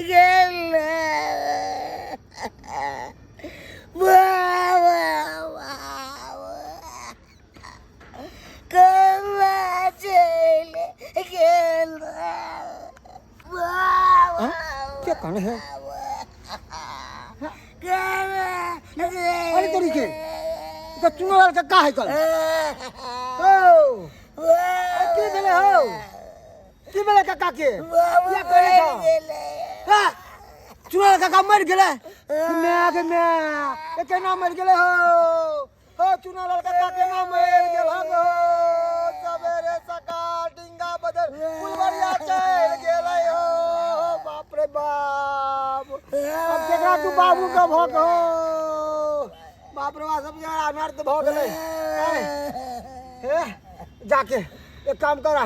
गेल। बाबा बाबा कहाँ चलि गेल? बाबा के कहने है? अरे तोरी के तो चुनाव के का है कल ओ की भेलै हौ? की भेलै काका के? किया करे छौ? हाँ, चुनाव काका मरि गेलै? माय के माय, ए केना मरि गेलै हौ? हो चुनाव काका केना मरि गेल हौ? सवेरे सकाल डिंगा बदल फुलबरिया चलि गेलै हो। बाप रे बाप, अब केकरा तू बाबू के भऽ हो? बाप रे बाप, सब जगह अनर्थ भऽ गेलै। हे जाके एक काम करा,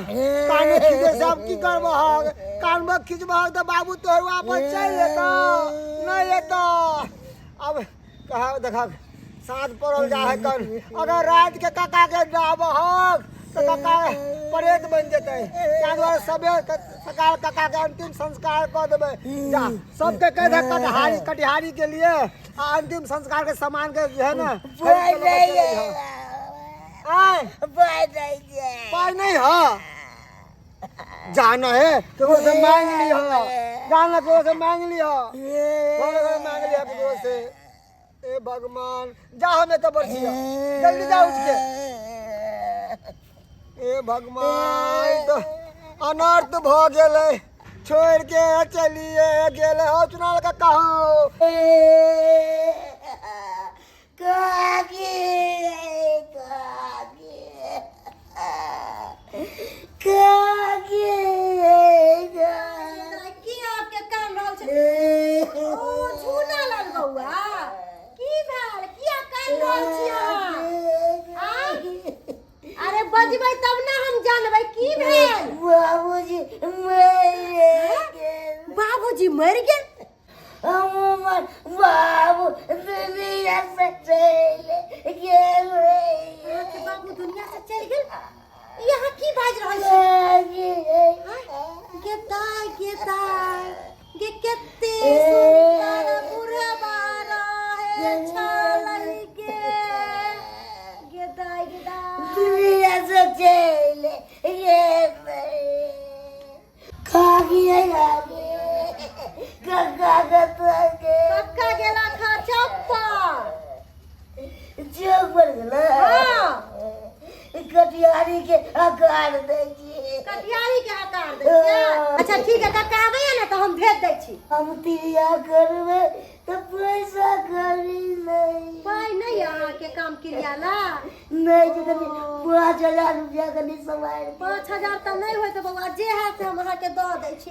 कान खींचे से अब की करबह? कान में खींचबह तऽ बाबू तोहर वापस चलि एतऽ नहि एतऽ। अब कहा देखा साँझ पड़ल जा है कन, अगर रात के काका के डाबहक तऽ काका प्रेत बनि जेतै। ताहि दुआरे सबेर सकाल काका के अंतिम संस्कार कऽ देबै। जा सबके कहि दे कटिहारी, कटिहारी के लिए आ अंतिम संस्कार के सामान के जे है ना खरीद के लऽ के चलि अइहऽ। आय पाइ नहीं है? जाना है केकरो से मांग लिह, जाना केकरो से मांग लिह, घरे घरे मांग लिह केकरो से। ए भगवान, जा हमें तो बरसिया, जल्दी जा उठ के। ए भगवान, तो अनर्थ भ गेलै, छोड़ के चलिए गेलै। हो चुनाव काका हो। काकी काकी काकी। की आपके कान रहल छै? ओ झूना लाल बौआ, की भेल? किया कान रहल छी अहाँ? आँ? अरे बजबै तब ने हम जानबै की भेल। बाबूजी मरि गेल। बाबूजी मरि गेल? हमर बाबू दुनिया से चलि गेल। अहाँके बाबू दुनिया से चलि गेल? ई अहाँ की बाजि रहल छी? गे दाय, गे दाय, गे कते सुंदर बुढ़बा रहे छलै गे। गे दाय, गे दाय, दुनिया से चलि गेल। काकी काकी काका कतऽ गेल? कक्का गेला खा चौक पर। चौक पर गेलै? हाँ। कटिहारी के आकार दै छी। कटिहारी के आकार दै छियै? अच्छा ठीक है, कक्का आबैया ने तऽ हम भेज दै छी। हम क्रिया करबै तऽ पैसा करी नहि। पाइ नहि यऽ अहाँके काम क्रिया ला? नहि छै, कनि 5000 रुपया कनि सम्हारि। 5000 तऽ नहि होइत बौआ, जे हैत से हम अहाँके दऽ दै छी।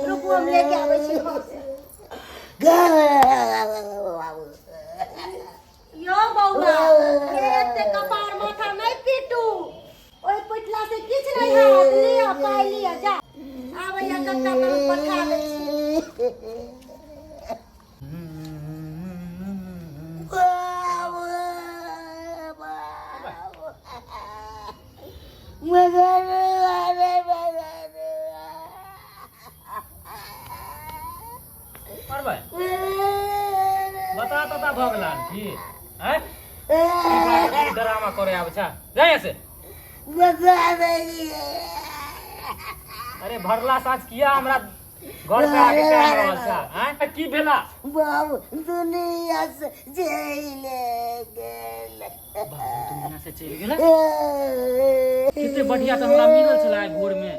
रुकू, हम लेके आबै छी घरसँ। यौ बौआ, के एते कपार माथा नहि पीटू, ओहि पिटला से किछु नहि हैत। लिअ पाइ, लिअ, जा आबैया कक्का तऽ हम पठा दै छी। परबै बता तता भऽ गेला की? आँय, की बात है, ड्रामा करे आबै छ? जा यहाँ से। अरे भरला साँझ किया हमरा घर पे आके कान रहल छ? आँय, की भेला? बाबू दुनिया से चलि गेल। बाबू दुनिया से चलि गेला? कते बढ़िया से हमरा मिलल छला आइ भोर में,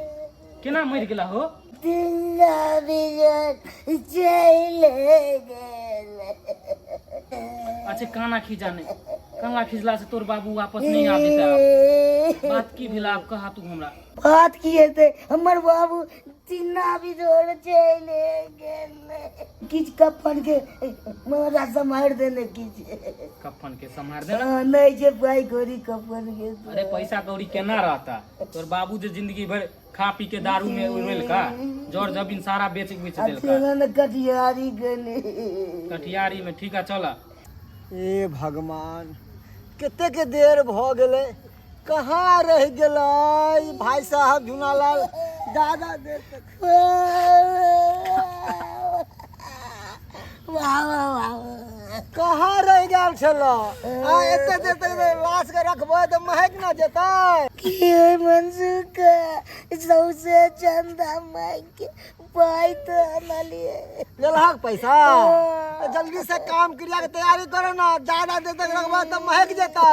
केना मरि गेला हो? दुनिया बिगड़ चलि गेल। अच्छा काना खींचा नहीं, काना खींचला से तोर बाबू वापस नहीं आबे। आब बात की भेला, आब कहा तू हमरा। बात की हेतै, हमर बाबू चिन्ना बिजोड़ चलि गेल। किछु कफन के हमरा सम्हारि देने किछु। कफन के सम्हार देना? हाँ, नहि छै पाइ कौड़ी कफन के। अरे पैसा कौड़ी केना रहता? तोर बाबू जे जिंदगी भर खा पी के दारू में उड़ेलका, जर जमीन सारा बेच बेच आ देलका। चलऽ ने कटिहारी कनि। कटिहारी में? ठीक है, चल। ए भगवान, कतेक देर भऽ गेलै, कहाँ रहि गेलै भाई साहब झुनालाल? दादा देर तक। वाह वाह वाह कहाँ रहि गेल छल आ एते देर तक लाश के रखबै तऽ महक ना जेतै की मनसुख सौसे चंदा मांग के पाइ तऽ अनलियै लेलहक पैसा तऽ जल्दी से काम क्रिया के तैयारी करो ना ज्यादा देर तक रखबै तऽ महक जेतै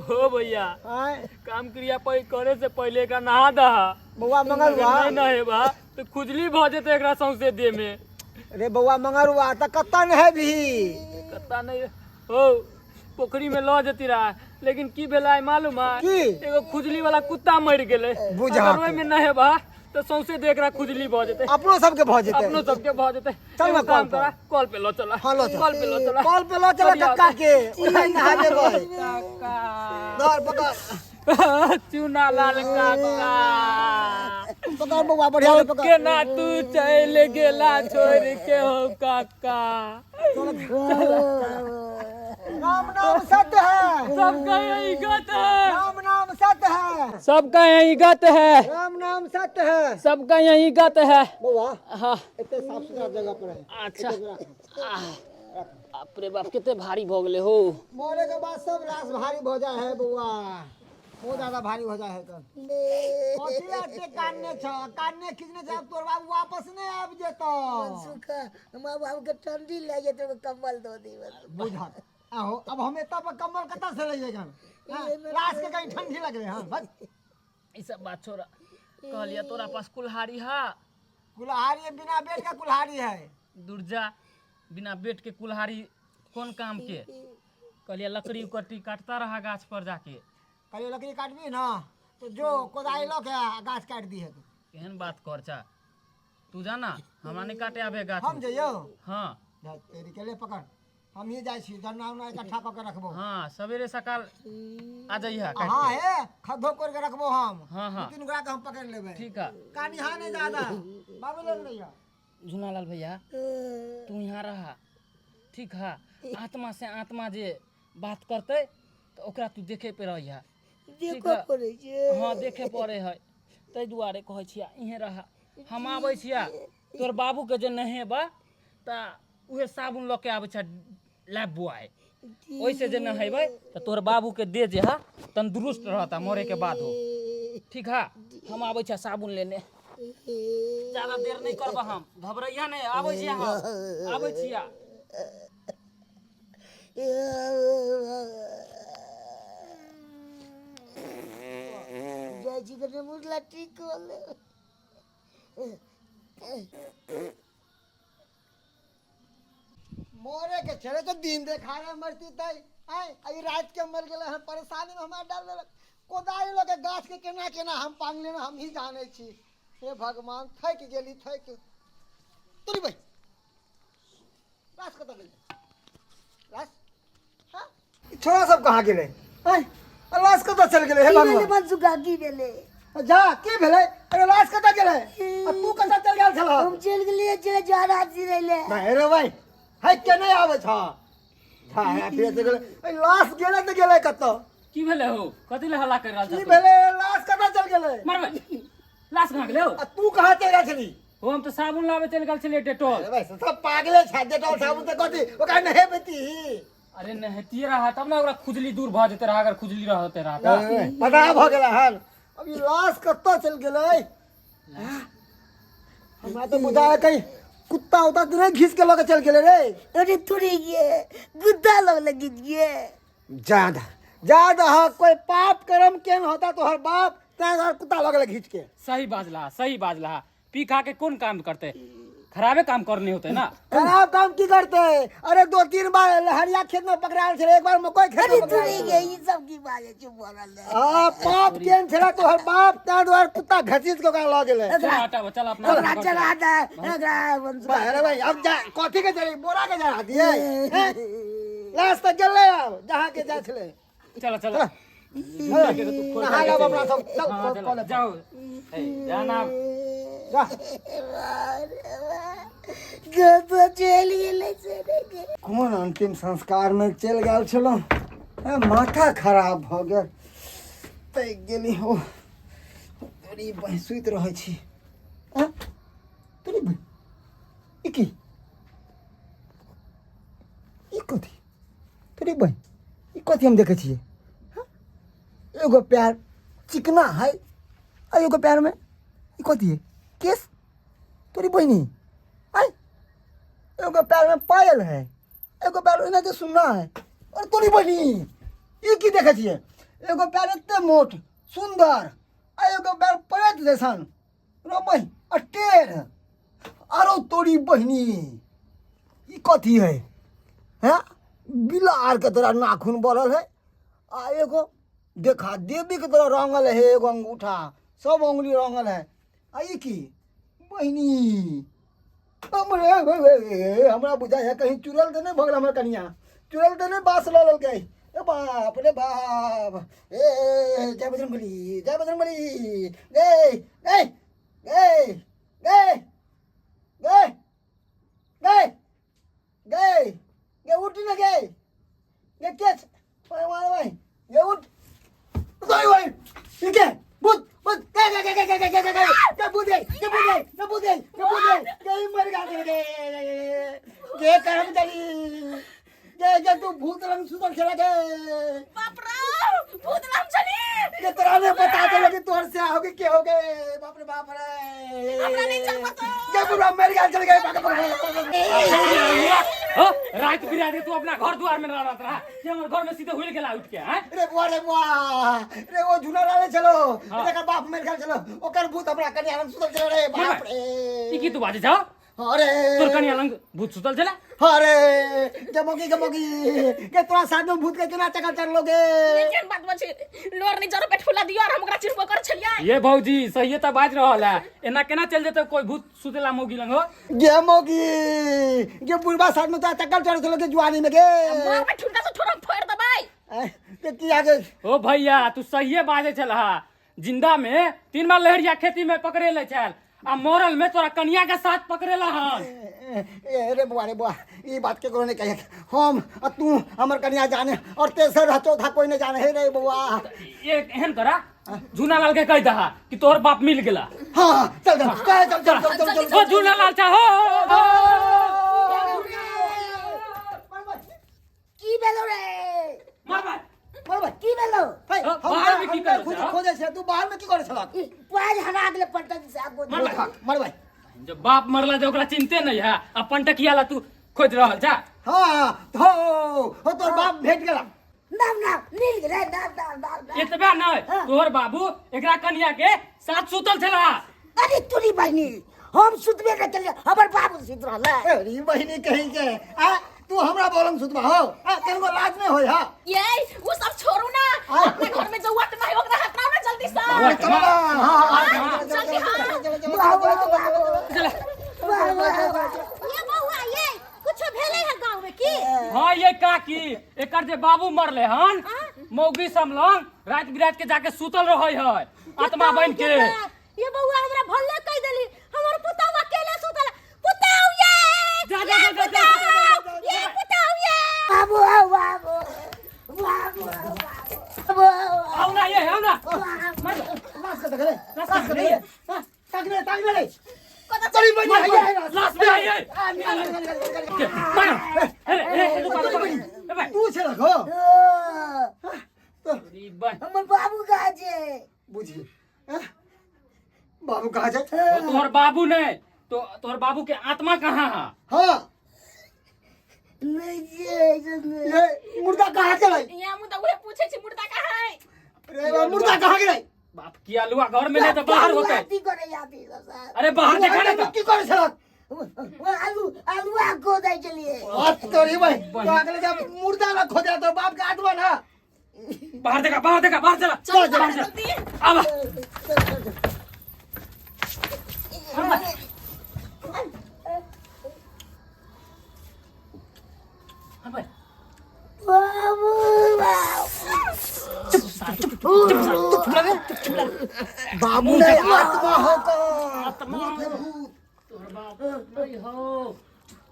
हो भैया आँय काम क्रिया पे करे से पहिले एकरा नहा दहा बौआ अगर मंगरुआ नहीं नहेबा तऽ खुजली भऽ जेतै एकरा सौंसे देह में रे बौआ मंगरुआ तऽ कतऽ नहेबही कत्ता नहीं हो पोखरी में लऽ जती रहा लेकिन की भेलै मालूम है की? एगो खुजली वाला कुत्ता मरि गेलै बुझा अगर ओहिमे नहेबा तऽ सौंसे देह एकरा खुजली भऽ जेतै अपनो सबके भऽ जेतै अपनो सबके भऽ जेतै चल ना एगो काम कल पर। करा कल पे लऽ चला हाँ, लऽ चल। कल पे लऽ चला कल पे लऽ चला बढ़िया। कक्का के ओतहि नहा देबै काका धर पकड़ चूना लाल काका पकड़ बौआ बढ़िया से पकड़ केना तू चलि गेला छोड़ के हो काका राम नाम सत्य है सबका यही गत है राम नाम सत्य है सबका यही गत है राम नाम सत्य है सबका यही गत है बौआ हाँ एते साफ सुथरा जगह पर है अच्छा बाप रे बाप कते भारी भऽ गेलै हो मरे के बाद सब लाश भारी भऽ जाए है बौआ बहुत ज्यादा भारी हो जाए है तो कथी ला एते कानने छ कानने खींचने छ अब तोर बाबू वापस नहीं आबि जेतौ सुखा हमरा बाबू के ठंडी लागि जेतै ओहिमे कम्बल दऽ दी बस बुझत आहो अब हम एतऽ पर कम्बल कतऽ से लइयै गन लाश के कहीं ठंडी लगले हन बस ई सब बात छोड़ा कहलियै तोरा पास कुल्हाड़ी हा कुल्हाड़ी है, बिना बेट का कुल्हाड़ी है दुर्जा बिना बेट के कुल्हाड़ी कोन काम के कहलियै लकड़ी उकड़ी काटता रहा गाछ पर जाके कहलियै लकड़ी काटबी ना तो जो कोदारि लऽ के आ गाछ काटि दिहे तू केहन बात कर चा तू जाना हमरा नहीं काटे आबे गाछ हम जइयौ हाँ जा, तेरी के ले पकड़ हम ही जाइ छी जन्ना उन्ना इकट्ठा कऽ के रखबो हाँ सवेरे सकाल आ जाइए काट हाँ के। हे खद्दो कोरि के रखबो हम हाँ, हाँ। दू तीन गोरा के हम पकड़ लेबै ठीक है कानिहा नहीं ज्यादा बाबू लग रही है झुनालाल भैया तू यहाँ रहा ठीक है आत्मा से आत्मा जे बात करते तऽ ओकरा तू देखे पे रहिहा देखऽ पड़ै छै हाँ देखे पड़े है ताहि दुआरे कहै छियै इहें रहा हम आबै छियै तोर बाबूके जे नहेबा तऽ उहे साबुन लऽ के आबै छै लाइफ बॉय ओहिसँ जे नहेबै तऽ तोहर बाबूके देह जे है तंदुरुस्त रहता मरे के बाद हो ठीक है हम आबै छियै साबुन लेने ज्यादा देर नहीं करब हम घबरैया नहीं आबै छियै हम आबै छियै जाइ छी कनि मुरला ठीक कऽ लेब मरे के छले तो दिन देखारे मरती तै आय आई रात के मर गेलै हम परेशानी में हमरा डाल देलक कोदारि लऽ के गाछ के केना केना हम पांगले हम ही जानै छी हे भगवान थकि गेली थकि तोरी भाई लाश कतऽ गेलै लाश हाँ? ई छोरा सब कहाँ गेलै आय आ लाश कतऽ चलि गेलै हे की भेलै भगवान मनसुखा की भेलै जा के भेलै अरे लाश कतऽ गेलै आ तू कतऽ चलि गेल छलह हम चलि गेलियै जे जारा चिड़ै ले नहीं रे भाई है के नहीं आबै छ जा है फिर से गेलै ए लाश गेलै तऽ गेलै कतऽ की भेलै हो कथी लए हल्ला करि रहल की छह तू? भेलै लाश कतऽ चलि गेलै मरबै लाश कहाँ गेलै हो आ तू कहाँ चलि गेल छली हो हम तऽ साबुन लाबै चलि गेल छलियै डेटॉल अरे भाई सब पागले छै डेटॉल साबुन तऽ कथी ओकरा नहेबती अरे नहेतिये रहा तब ने ओकरा खुजली दूर भऽ जेतै रहा अगर खुजली रहते रहा तऽ पता भऽ गेलै हन अब ई लाश कतऽ चलि गेलै हमरा तऽ बुझाय कहीं कुत्ता उत्ता तऽ नहि घीच के लऽ के चलि गेलै रे अरे थोड़ी ये गुद्दा लग लगी ये ज्यादा ज्यादा हाँ कोई पाप कर्म केन होता तो हर बाप तैं हर कुत्ता लऽ गेलै घीच के सही बाजला सही बाजला पी खा के कोन काम करते खराबे काम करने होते ना खराब काम की करते अरे दो तीन बार लहरिया खेत में पकड़ायल छलै एक बार मकई खेत अरे में पकड़ायल थोड़ी छलै ये ई सब की बात चुप भऽ रहल है हाँ पाप केन छलै तोहर बाप तैं दुआरे कुत्ता घसीट के ओकरा लऽ गेलै चल हटाबो चल अपना ओकरा चला दे ओकरा भाई अरे भाई अब जा कथी के जरे बोरा के जरा दिए हैं? लाश तऽ गेलै आब जहाँ के जाइ छलै चल चल नहा लेब अपना सब चल हाँ, कऽ चल लेब। जाओ ए, जाना जा कतऽ चलि गेलै से रे गे। कोन अंतिम संस्कार में चलि गेल छलहुँ ए, माथा खराब भऽ गेल तै गेली हो तोरी बहिं सुति रहै छी आँ? तोरी बहिं ई की बहिन ई कथी हम देखै छियै हँ? एगो पैर चिकना है आ एगो पैरमे ई कथी है केस तोरी बहिनी आय एगो पैरमे पायल है एगो पैर ओहिना जे सुन्ना है और तोरी बहिनी ई की देखै छियै एगो पैर एते मोट सुन्दर आ एगो पैर प्रेत जैसन रो बहिन आ टेढ़ आरो तोरी बहिनी ई कथी है हैं बिलार के तोरा नाखून बढ़ल है आ एगो देखा देवी के तोरा रंगल है एगो अंगूठा सब अंगुली रंगल है आ ई की बहिनी हमरे हमरा बुझाइ है कहीं चुड़ैल तऽ नहि भऽ गेल हमर कनिया चुड़ैल तऽ नहि बास लऽ लेलकै ए बाप रे बाप ए जय बजरंगबली जय बजरंगबली ए ए ए ए ए ए गए गे उठ ना गए गे के भाई भाई भाई गे उठ भाई भाई ठीक है भूत भूत गे गे गे गे गे गे गे गे गे भूत गए गे भूत गए गे भूत गए गे भूत गए गे मर गए गे गे करम चली गे गे तू भूत रंग सुतल खेला गे बाप रे भूत नाम चली गे तोरा ने बता दे लगे तोहर से हो गए के हो गए बाप रे बाप रे हमरा नहीं चल पता। गे बुढ़ा मर गया चल गए भाग भाग भाग हो रात बिरात के तू अपना घर द्वार में रहत रहा कि हमर घर में सीधे हुल गेला उठ के हैं रे बुआ रे बुआ रे वो झूला लाले चलो हाँ। एकर बाप मेरे घर चलो ओकर भूत हमरा कन्या लंग सुतल चलो रे बाप रे ई की तू बाजे जाओ अरे तोर कनिया लंग भूत सुतल छला अरे गमोगी गमोगी के तोरा साथ में भूत के केना चक्कर चढ़ लोगे केहन बात बा छै लोर नहीं जरो पे ठुला दियो और हम ओकरा चिरबो कर छलियै ये भौजी सही त बाज रहल है एना केना चल जेतै कोई भूत सुतेला मौगी लंग हो गेमोगी गे बुढ़बा साथ में तोरा चक्कर चढ़ चलो के जुआनी में गे मार पे ठुनका से ठोरम फोड़ देबै के की आगे ओ भैया तू सहिए बाजे छलहा जिंदा में तीन बार लहरिया खेती में पकड़े ले छल आ मरल में तोरा कनिया के साथ पकड़ेला हन ए रे बुआ रे बुआ ई बात के कोनो नहीं कहे हम आ तू हमर कन्या जाने और तेसर आ चौथा कोई नहीं जाने हे रे बुआ ये एहन करा झूना लाल के कह दहा कि तोहर बाप मिल गेला हाँ चल चल चल चल चल चल चल ओ झूना लाल चा हो की भेलो रे मार मार मर भाई की भेलो भाई हाँ, हम बाहर में की हम करै खोज छह? खोजे छे तू बाहर में की करे छलक ई पाज हरा गेले पटक से आगो मर भाई। मर भाई जब बाप मरला जब ओकरा चिंते नहीं है अपन टकिया ला तू खोज रहल जा हाँ हो हो तोर बाप भेट गेला नाम नाम मिल गेलै नाम नाम नाम नाम। एतबे नहीं हाँ। तोहर बाबू एकरा कनिया के साथ सुतल छला अरे तोरी बहिनी हम सुतबे न केलियै हमर बाबू सुत रहलै अरे बहिनी कहीं के आ तू हमरा बोलम सुतबा हो आ कनको लाज नहीं होय हा ये वो सब छोड़ू ना आय। अपने घर में जो वट नहीं ओकरा हटाओ ना जल्दी से वाह, चलो ना हाँ हाँ जल्दी हाँ चलो चलो चलो चला वाह वाह वाह ये बौआ ये कुछो भेलै है गाँव में की हाँ ये काकी एकर जे बाबू मरले हन मौगी समलंग रात बिरात के जाके सुतल रहै है आत्मा बन के ये बौआ हमरा भल्ले कह देली हमर पुतौ अकेले सुतल पुतौ ये जा, जा, ये जा, जा, जा, पुतौ ये पुतौ ये बाबू आओ बाबू बाबू आओ, बाबू आओ, आओ ना ये आओ ना लाज कर दे लाज कर दे ताक ले ताक ले कतऽ तोरी बहिनी है है लाश में आई है आ निकल निकल निकल निकल के, मार। अरे अरे रुका रुका ए भाई तू छलक हो ओ, ई बा- हमर बाबू कहाँ छै बुझी हैं? बाबू कहाँ छै तोहर बाबू नहीं तो तोहर बाबू के आत्मा कहाँ है हाँ नहि छै नहि। ये मुर्दा कहाँ गेलै यहाँ मुदा उहे पूछे छी मुर्दा कहाँ है रे बा, मुर्दा कहाँ गेलै बाप की आलुआ घर में नहीं तो बाहर होते की करे आती सब अरे बाहर देखा ना तो की करे छलक आलू आलू खोदै छलियै बात तोरी भाई तो अगले जब मुर्दा ना खोदे तो बाप के आत्मा ना बाहर देखा बाहर देखा बाहर चला चल चल, बाहर चल। जल्दी आवा भाई बाबू बाबू ने आत्मा हो का आत्मा भूत तोहर बाप नहीं हो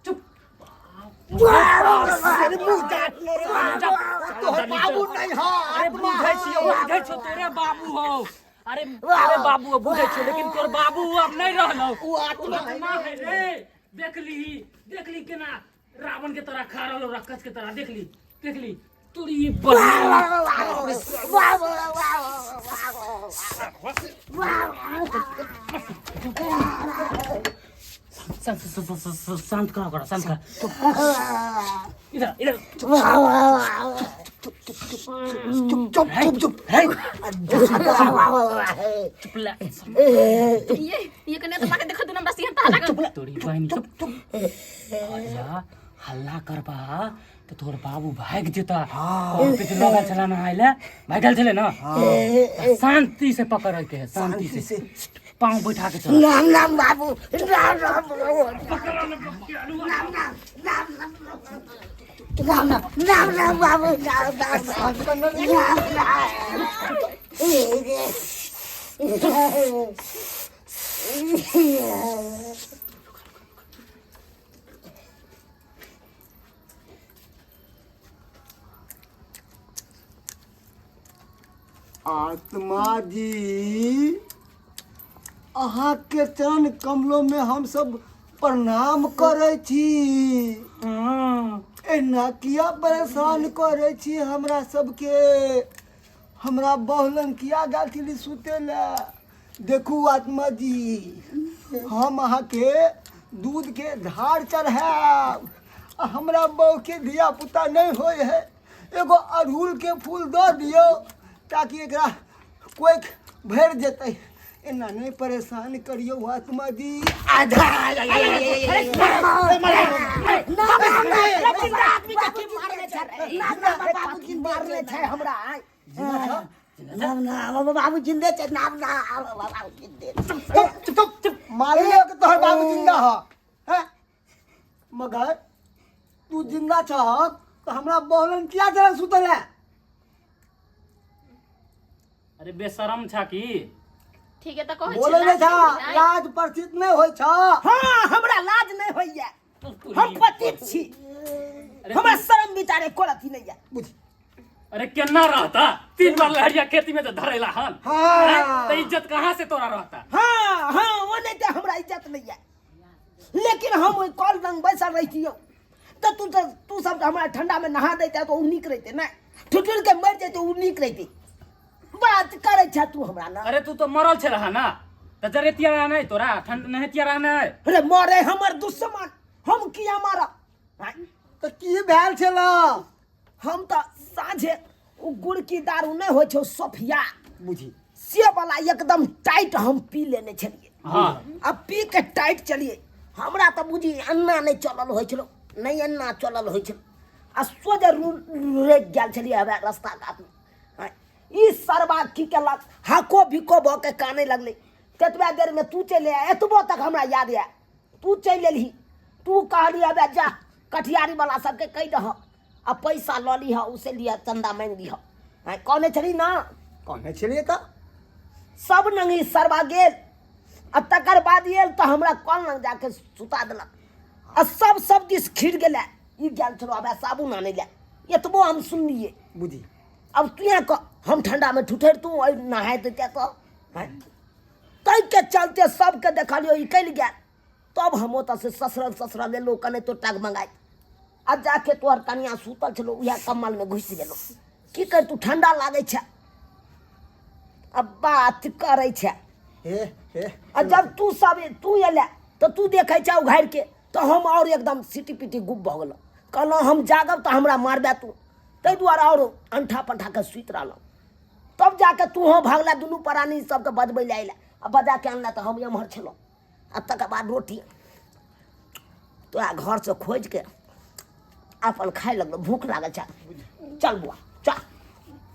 चुप अरे मुंह काट ले रे तोहर बाबू नहीं हो अरे आत्मा बुझै छियौ बुझै छियौ तोरे बाबू हो अरे अरे बाबू हो बुझै छियौ लेकिन तोर बाबू अब नहीं रहलौ उ आत्मा है आत्मा है रे देख ली देख ली केना रावण के तरह खा रहलो रक्कस के तरह देख ली देख ली तोरी बहिन शांत शांत शांत शांत करा ओकरा शांत करा इधर इधर चुप चुप चुप चुप हे चुप ले ये ये कने तो माके देखो तू हमरा सिंह ता लागल तोरी बहिन चुप चुप हल्ला हल्ला करबा तो तोर बाबू भाग जेता कल पे लगल छला नहाय ले भागल छले ना त शांति से पकड़ के है शांति से पाँव बैठा के चल नाम नाम बाबू नाम नाम बाबू नाम नाम नाम नाम नाम नाम नाम बाबू नाम नाम नाम नाम आत्मा जी अहाँके चरण कमलो में हम सब प्रणाम करै छी एना किया परेशान करै छी हमरा सबके हमरा बहुलन किया गेल छली सुते लए देखू आत्मा जी हम अहाँके दूधके धार चढ़ायब आ हमरा बहूके धिया पुता नहि होइ है एगो अड़हुलके फूल दऽ दियौ ताकि एकरा कोखि भरि जेतै एना नहि परेशान करियौ आत्मा जी मारने छै हमरा नाम नाम बाबू जिंदे छै नाम नाम बाबू जिंदे चुप चुप चुप चुप मारियो के तोहर बाबू जिंदा ह हैं मगर तू जिंदा छह तो हमरा बहलन किया जरा सुतल है अरे बेशरम छा की ठीक है त कहै बोले नहीं था लाज परिचित नहीं होय छ हाँ हमरा लाज नहीं होइया हम पतित छी हमरा शर्म विचारे को अथी नहीं है बुझ अरे केना रहता तीन बार लहरिया खेती में तो धरेला हन हाँ। हैं? तो इज्जत कहाँ से तोरा रहता हाँ हाँ वो नहीं तो हमरा इज्जत नहीं है लेकिन हम ओहि कल रंग बैसल रहितियौ तऽ तू तऽ तू सब हमरा ठंडा में नहा दैते तऽ ओ नीक रहिते नहि ठुठुर के मरि जैते ओ नीक रहिते बात करै छ तू हमरा ना अरे तू तो मरल छे रहा ना तो जरेतिया रहा नहीं तोरा ठंड नहेतिया रहा नहीं अरे मरे हमर दुश्मन हम किया मारब आँय? तऽ की भेल छल हम तऽ साँझे ओ गुड़की दारू नहि होइ छौ सोफिया बुझी से वाला एकदम टाइट हम पी लेने छलियै हाँ आ पी के टाइट चलिए हमरा तऽ बुझी अन्ना नहि चलल होइ छलो नहि अन्ना चलल होइ छलो आ सोझे रुकि गेल छलियै हवे रस्ता कातमे आँय, ई सरबा की केलक हाको बिको भऽ के काने लगलै ततबा देरमे तू चलि आया एतबो तक हमरा याद यऽ तू चलि एलही तू कहली अबे जा कटिहारी वाला सबके कहि दह आ पैसा लऽ लिह उसे लिह चंदा मांगि लिह आँय, कहने छली ना कहने छलियै तऽ सब नंगी सरबा गेल आ तकर बाद आयल तऽ हमरा कल लग जाके सुता देलक आ सब सब दिस खिर गेलै ई गेल छलो आब साबुन आनै लए एतबो हम सुनलियै बुझी अब तू यहाँ कह हम ठंडा में ठुठर तू और नहाय देते तो ताहिके चलते सबके देखलियो ई कल गेल तब हम ओतऽ से ससरल ससरल एलहुँ कने तो टाक मंगाय आ जाके तोहर कनिया सुतल छलो उएह कम्बल में घुसि गेलहुँ की कर तू ठंडा लागै छै आ बात करै छै हे हे आ जब तू सब तू एले तऽ तू देखै छौ उघारि के तऽ हम आओर एकदम सिटी पिटी गुप भऽ गेलहुँ कहलहुँ हम जागब तऽ हमरा मारबे तू ताहि दुआरे आओर अंठा पंठा के सुति रहलहुँ तब जाके तू हाँ भागला दुनू प्राणी सबके बजबै लए अयला आ बजा के अनला तऽ हम एम्हर छलहुँ आ तकर बाद रोटी तोरा घरसँ खोजिके अपन खाय लगलहुँ भूख लागल छै चल बौआ चल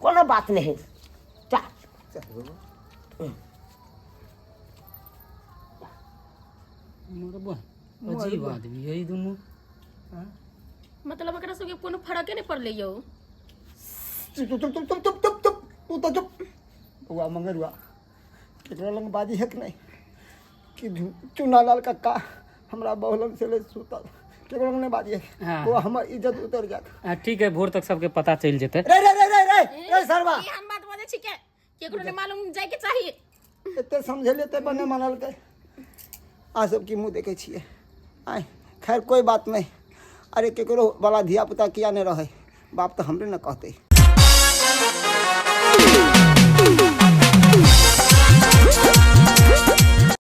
कोनो बात नहि है चल अजीब आदमी है ई दुनू मतलब एकरा सबके कोनो फरके नहि पड़लै यौ चुप चुप चुप चुप चुप चुप चुप तू तो चुप बौआ मंगरुआ केकरो लग बाजी है कि नहीं कि चुनालाल कक्का हमरा बहुलन से ले सुतल केकरो लग नहीं बाजी है हाँ। बौआ हमर इज्जत उतर जात हाँ, ठीक है भोर तक सबके पता चलि जेतै रे रे रे रे रे रे सरवा ई हम बात बजै छी के केकरो नहि मालूम जाय के चाही एते समझेलियै तै पर नहि मानलकै अहाँ सब की मुँह देखै छियै आँय खैर कोइ बात नहि अरे केकरो वाला धिया पुता किया नहि रहै बाप तऽ हमरे ने कहतै।